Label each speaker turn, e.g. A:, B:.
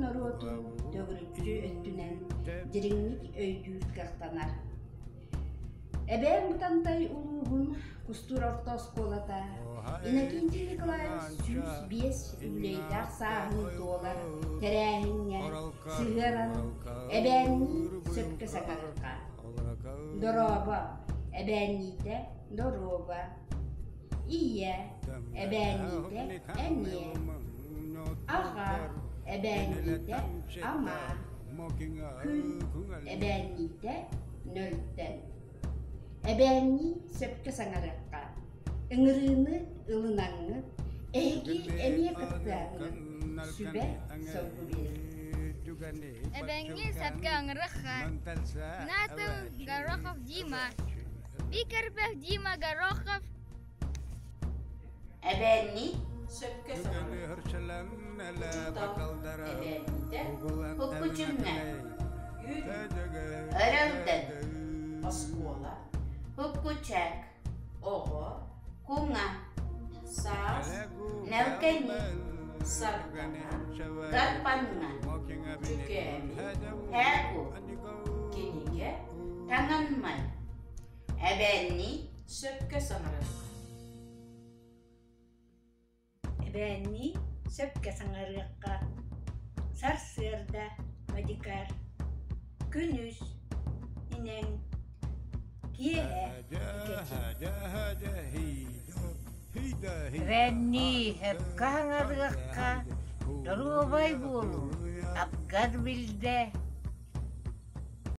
A: норуотун төгүрүччү өттүнэн дириҥник өйдүүр кыахтанар. Эбээн Бытантай улууһун Кустуур орто оскуолата Иннокентий Николаевич 105 үбүлүөйдээх сааһын туолар тэрээһиҥҥэ сыһыаран эбээннии сөпкө саҥарыахха. Дорообо, эбээнниитэ доруоба, ийэ, эбээнниитэ эмиэ, аҕа, эбээнниитэ ама, күн, эбээнниитэ нөлтөн. Эбээннии сөпкө саҥарыахха, ыҥырыыны ылынаҥҥыт, эһиги эмиэ кыттыаҥҥыт, сүбэ соргу биэриҥ.
B: Эбэҥҥи сөпкө ыҥырыахха. Натал Горохов Дима. Бикербэх Дима Горохов.
C: Эбээннии
D: сөпкө саҥарар. Учуутал эбээнниитэ
C: Хуккучуҥҥа
D: Үн
C: Өрөлдөн
D: оскуола
C: Хуккучак
D: оҕо
C: Куҥа
D: саас
C: Нэлкэни
D: сардаҥа
C: Гарпанна
D: дьүкээби
C: Һээку
D: кинигэ
C: Таҥанмай Эбээннии
D: сөпкө саҥарар.
E: Эбээннии сөпкө саҥарыахха, сарсыарда мадикар, күнүс инэҥ, киэһэ икэчи.
F: Эбээннии сөпкө саҥарыахха, доруобай буолуу, абгар билдэ.